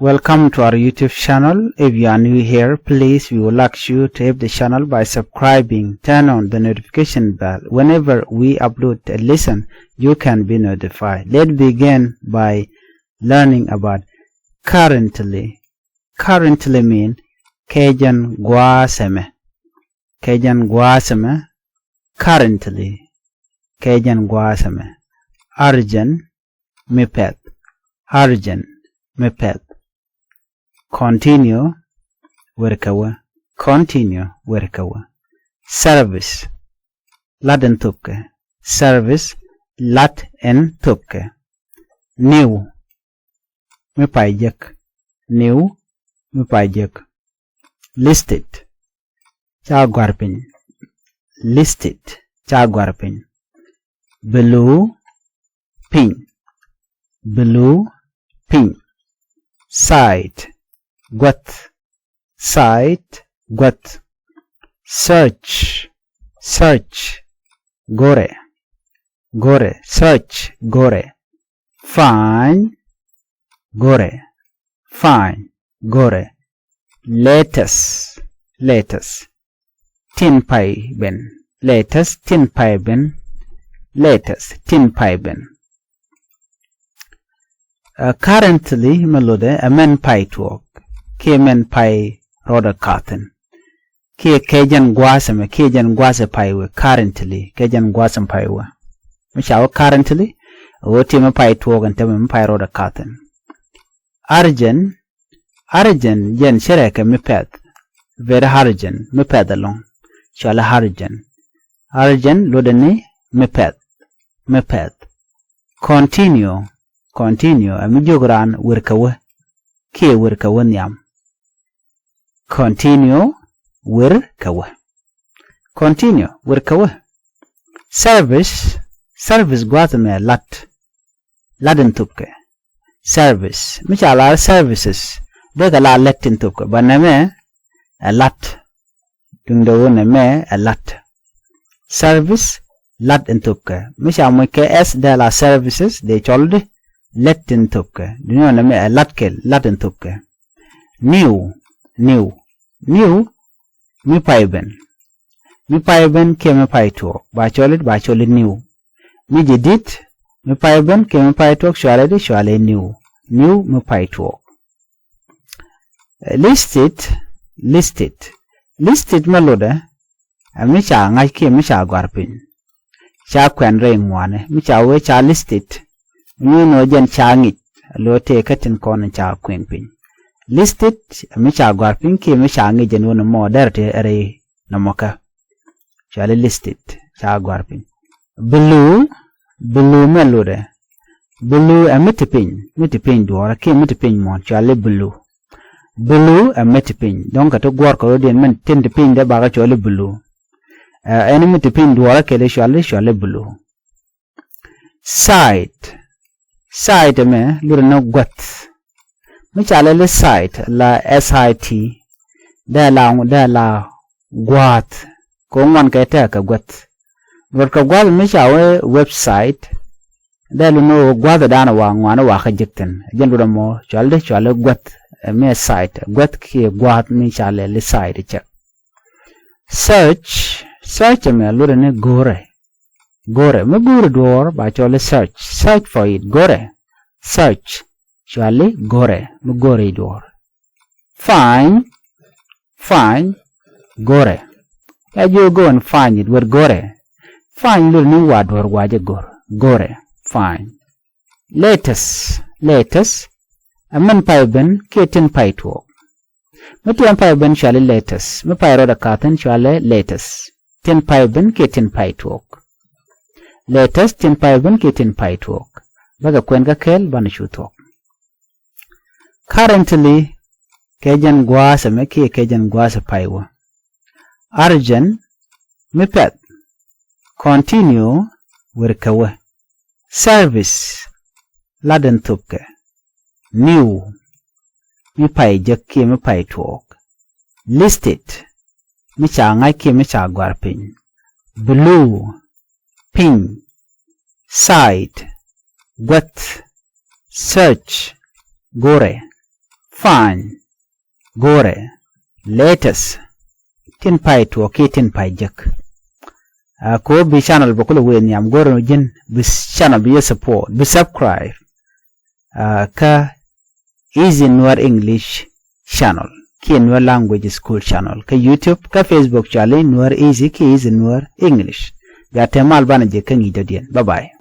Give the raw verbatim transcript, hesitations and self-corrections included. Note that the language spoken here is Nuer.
Welcome to our YouTube channel. If you are new here, please, we would like you to help the channel by subscribing, turn on the notification bell. Whenever we upload a lesson, you can be notified. Let's begin by learning about currently. Currently mean kɛ jɛn gua̱a̱th ɛmɛ. Kɛ jɛn gua̱a̱th ɛmɛ. Currently. Kɛ jɛn gua̱a̱th ɛmɛ. Urgent, mi pɛth. Urgent, mi pɛth. Continue, wer kɛ wä. Continue, wer kɛ wä. Service, lat ɛn thöpkɛ. Service, lat ɛn thöpkɛ. New, mi pay jek. New, mi pay jek. Listed, ca gɔ̱a̱r piny. Listed, ca gɔ̱a̱r piny. Below, piny. Below, piny. Side, guäth. Side, guäth. Search, search, go̱rɛ. Go̱rɛ, search, go̱rɛ. Find, go̱rɛ. Find, go̱rɛ. Letters, letters. Tin pay ben. Letters, tin pay ben. Letters, tin pay ben. Ɛ, currently, mɛ lotdɛ, ɛ mɛn pay tuɔɔk kiɛ mɛn pay rɔɔdɛ ka̱thin. Kiɛ kɛ jɛn gua̱a̱th ɛmɛ, kiɛ jɛn gua̱a̱th ɛ pay wä. Currently, kɛ jɛn gua̱a̱th ɛmɛ pay wä. Mi ca wä currently, ɛ ɣöö ti mɛ pay tuɔɔk ɛn tämɛ, mɛ pay rɔɔdɛ ka̱thin. Urgent, urgent, jɛn cɛ rɛkɛ mi pɛth. Very urgent, mi pɛth ɛlɔ̱ŋ. Cɔalɛ urgent. Urgent, lotdɛ ni mi pɛth. Mi pɛth. Continue, continue, ɛ mi jiök raan wer kɛ wä. Kiɛ wer kɛ wä nhiam. Continue, wer kɛ wä. Continue, wer kɛ wä. Service, service gua̱a̱th ɛmɛ lat. Lat in thöpkɛ. Service, mi ca lar services, dee kɛ la lät in thöpkɛ, bä nɛmɛ ɛ lat. Duŋdɛ ɣöö nɛmɛ ɛ lat. Service, lat in thöpkɛ. Mi ca moc kɛ s dee la services, dee cɔl di lät in thöpkɛ. Duŋdɛ ɣöö nɛmɛ ɛ lat kɛl, lat in thöpkɛ. New, new, new, mi pay ben. Mi pay ben kiɛ mi pay tuɔɔk, ba cɔl it, ba cɔl it new. Mi jadid, mi pay ben kiɛ mi pay tuɔɔk, cɔalɛ di, cɔalɛ new. New, mi pay tuɔɔk. Ɛ, listed, listed. Listed mɛ lotdɛ, ɛ mi ca ŋa̱c kiɛ mi ca gɔ̱a̱r piny. Ca kuɛn rɛy ŋuani, mi ca wee ca listed. Mi nyuun ɣöö jɛn ca ŋic, a lo̱ tëë kä tin kɔn ca kuɛn piny. Listed, ɛ mi ca gɔ̱a̱r piny kiɛ mi ca ŋic jɛn ɣöö nɔmɔ dɛr tëë rɛy nɔmɔ kä. Cɔalɛ listed, ca gɔ̱a̱r piny. Blue, blue mɛ lotdɛ. Blue ɛ mi ti piny, mi ti piny duɔ̱ɔ̱rä kiɛ mi ti piny muɔ̱ɔ̱n, cɔalɛ blue. Blue ɛ mi ti piny, dɔ̱ŋ kɛ ti guɔ̱ɔ̱r kɛ rɔ̱diɛn mɛn tin ti piny dee bakä cɔalɛ blue. Ɛ, ɛn mi ti piny duɔ̱ɔ̱rä kɛl cɔalɛ, cɔalɛ blue. Side, side ɛmɛ lotdɛ ni guäth. Mi ca lɛl i̱ side la, S I T, dee la, dee la gua̱a̱th. Kɛ ŋuan kɛ tɛk kɛ guäth. Luɔt kɛ gua̱a̱th mi ca wee website, dee lotdɛ ni ɣöö gua̱a̱th dan wa ŋuan wa kä jek thi̱n. Jɛn lotdɛ mɔ cɔal di, cɔal i̱ guäth, ɛ mi ɛ side, guäth kiɛ gua̱a̱th mi ca lɛl i̱ side cɛ. Search, search ɛmɛ lotdɛ ni go̱o̱rɛ. Go̱o̱rɛ, mi go̱o̱rɛ duɔ̱ɔ̱r ba cɔl i̱ search. Search for it, go̱o̱rɛ. Search, cɔal i̱ go̱o̱rɛ, mi go̱o̱rɛ i̱ duɔ̱ɔ̱r. Find, find, go̱o̱rɛ. La jiök go̱o̱n find it, wër go̱o̱rɛ. Find lotdɛ ni wa duɔ̱ɔ̱r wa jɛ go̱o̱r, go̱o̱rɛ, find. Letters, letters, ɛ min pay ben kiɛ tin pay tuɔɔk. Mi tin pay ben cɔal i̱ letters, mi pay rɔɔdɛ ka̱thin cɔal i̱ letters. Tin pay ben kiɛ tin pay tuɔɔk. Letters, tin pay ben kiɛ tin pay tuɔɔk. Bä kɛ kuɛn kä kɛl banɛ cu thuɔ̱k. Currently, kɛ jɛn gua̱a̱th ɛmɛ kiɛ kɛ jɛn gua̱a̱th ɛ pay wä. Urgent, mi pɛth. Continue, wër kɛ wä. Service, lat in thöpkɛ. New, mi pay jek kiɛ mi pay tuɔɔk. Listed, mi ca ŋa̱c kiɛ mi ca gɔ̱a̱r piny. Blue, piny. Side, guäth. Search, go̱o̱rɛ. Fine. Go̱rɛ. Latest. Tin pay tuɔɔk kiɛ tin pay jek. Aa, ko bi channel bä kulɛ wee nhiam, go̱rɛ ji̱n bi channel bi yɛ support, bi subscribe. Aa, kä Easy Nuer English channel kiɛ Nuer Language School channel kä YouTube, kä Facebook cɔali Nuer Easy kiɛ Easy Nuer English. Gat te mal banɛ jek kä ŋi̱i̱c dɔ̱diɛn. Bye bye.